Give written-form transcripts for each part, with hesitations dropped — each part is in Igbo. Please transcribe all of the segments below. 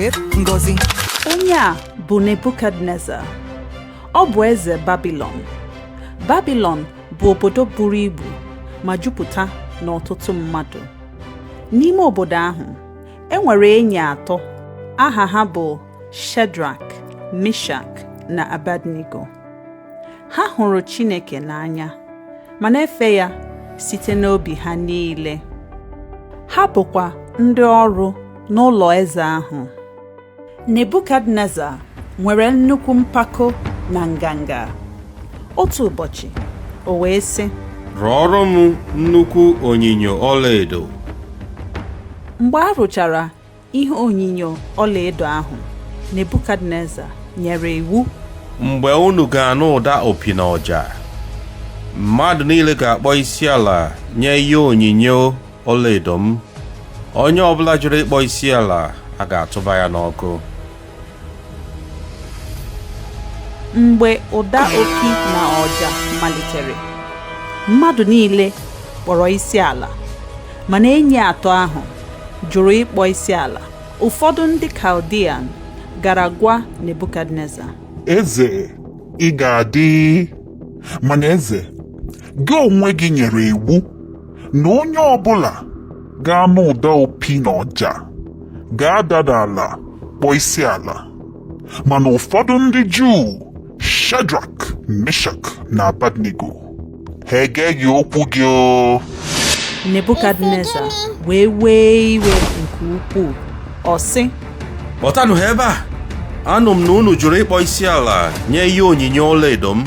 with Ngozi. Onye a bụ Nebukadneza. Ọ bụ eze Babilọn. Babilọn bụ obodo buru ibu ma jupụta n'ọtụtụ mmadụ. N'ime obodo ahụ, e nwere enyi atọ aha ha bụ Shedrak, Mishak na Abednego. Ha hụrụ Chineke n'anya ma na-efe ya site n'obi ha niile. Ha bụkwa ndị ọrụ n'ụlọ eze ahụ. Nebukadneza nwere nnukwu mpako na nganga. Otu ụbọchị, o wee sị, Rụọrọ m nnukwu onyinyo ọlaedo. Mgbe a rụchara ihe onyinyo ọlaedo ahụ, Nebukadneza nyere iwu. Mgbe unu ga-anụ ụda opi na ọja, mmadụ niile ga-akpọ isi ala nye ihe onyinyo ọlaedo m. Onye ọbụla jụrụ ịkpọ isi ala, a ga-atụba ya n'ọkụ. Mgbe ụda opi na ọja malitere, mmadụ niile kpọrọ isi ala, mana enyi atọ ahụ jụrụ ịkpọ isi ala. Ụfọdụ ndị Kaldian gara gwa Nebukadneza. Eze, ị ga-adị. Mana eze, gị onwe gị nyere iwu na onye ọbụla ga-anụ ụda opi na ọja ga-ada n'ala kpọọ isi ala. Mana ụfọdụ ndị Juu, Shedrak, Mishak na Abednego, ha egeghị okwu gị o. Nebukadneza wee wee iwe nke ukwuu. Ọ sị, Kpọtanụ ha ebe a. Anụ m na unu jụrụ ịkpọ isi ala nye ihe onyinyo ọlaedo m.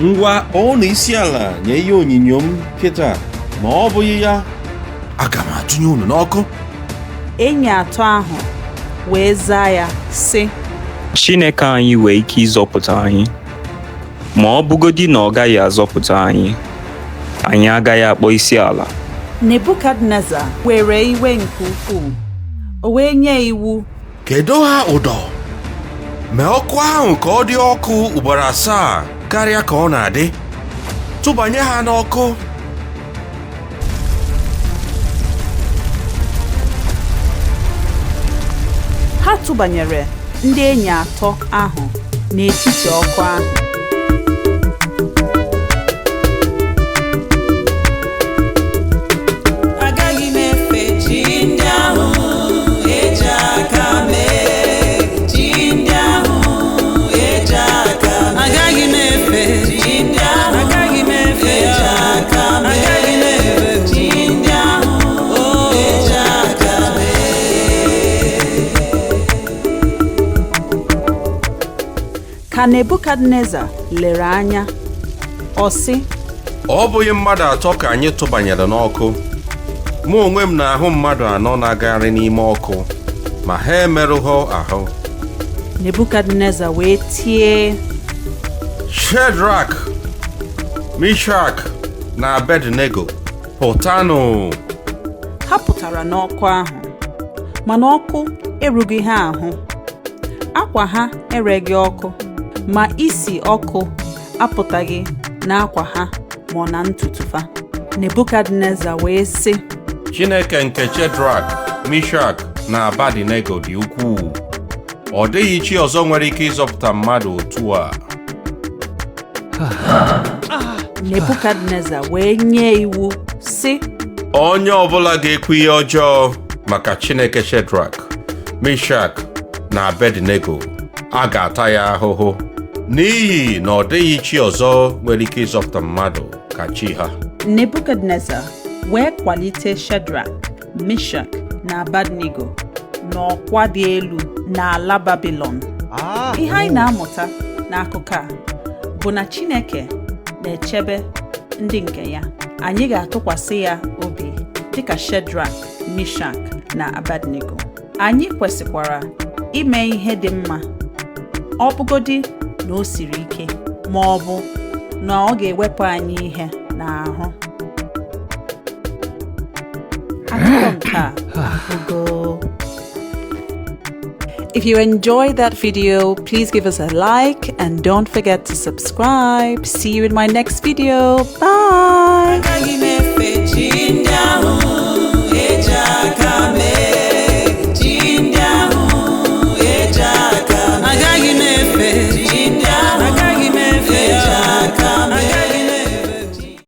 Ngwa, kpọọ unu isi ala nye ihe onyinyo m kịta, ma ọ bụghị ya, aga m atụnye unu n'ọkụ. Enyi atọ ahụ wee zaa ya sị, Chineke anyị nwee ike ịzọpụta anyị, ma ọ bụgodị na ọ gaghị azọpụta anyị, anyị agaghị akpọ isi ala. Nebukadneza were iwe nke ukwuu. O wee nye iwu. Kedo ha ụdọ. Mee ọkụ ahụ ka ọ dị ọkụ ugboro 7 karịa ka ọ na-adị. Tụbanye ha n'ọkụ. Ha tụbanyere ndị enyi atọ ahụ n'etiti ọkụ ahụ. Agaghị m efe chi ndị ahụ eji aka mee, chi ndị ahụ eji aka mee. Agaghị m efe chi ndị ahụ, agaghị m efe eji aka mee, agaghị m efe chi ndị ahụ eji aka mee. Ka Nebukadneza lere anya, ọ sị, Ọ bụghị mmadụ atọ ka anyị tụbanyere n'ọkụ. Mụ onwe m na-ahụ mmadụ anọ na-agagharị n'ime ọkụ, ma ha emerụghị ahụ. Nebukadneza wee tie, Shedrak, Mishak na Abednego, pụtanụ! Ha pụtara n'ọkụ ahụ, mana ọkụ erughị ha ahụ. Akwa ha ereghị ọkụ, ma isi ọkụ apụtaghị n'akwa ha ma ọ na ntutu fa. Nebukadneza wee sị, Chineke nke Shedrak, Mishak na Abednego dị ukwuu. Ọ dịghị chi ọzọ nwere ike ịzọpụta mmadụ otu a. Nebukadneza wee nye iwu sị, Onye ọbụla ga-ekwu ihe ọjọọ maka Chineke Shedrak, Mishak na Abednego, a ga-ata ya ahụhụ, n'ihi na ọ dịghị chi ọzọ nwere ike ịzọpụta mmadụ ka chi ha. Nebukadneza wee kwalite Shedrak, Mishak na Abednego n'ọkwa dị elu n'ala Babilọn. Ihe anyị na-amụta n'akụkọ a bụ na Chineke na-echebe ndị nke ya. Anyị ga-atụkwasị ya obi dịka Shedrak, Mishak na Abednego. Anyị kwesịkwara ime ihe dị mma, ọ bụgodi na o siri ike ma ọ bụ na ọ ga-ewepụ anyị ihe n'ahụ. Akụkọ nke a agwụgo. If you enjoyed that video, please give us a like and don't forget to subscribe. See you in my next video. Bye! Agaghị m efe chi ndị ahụ.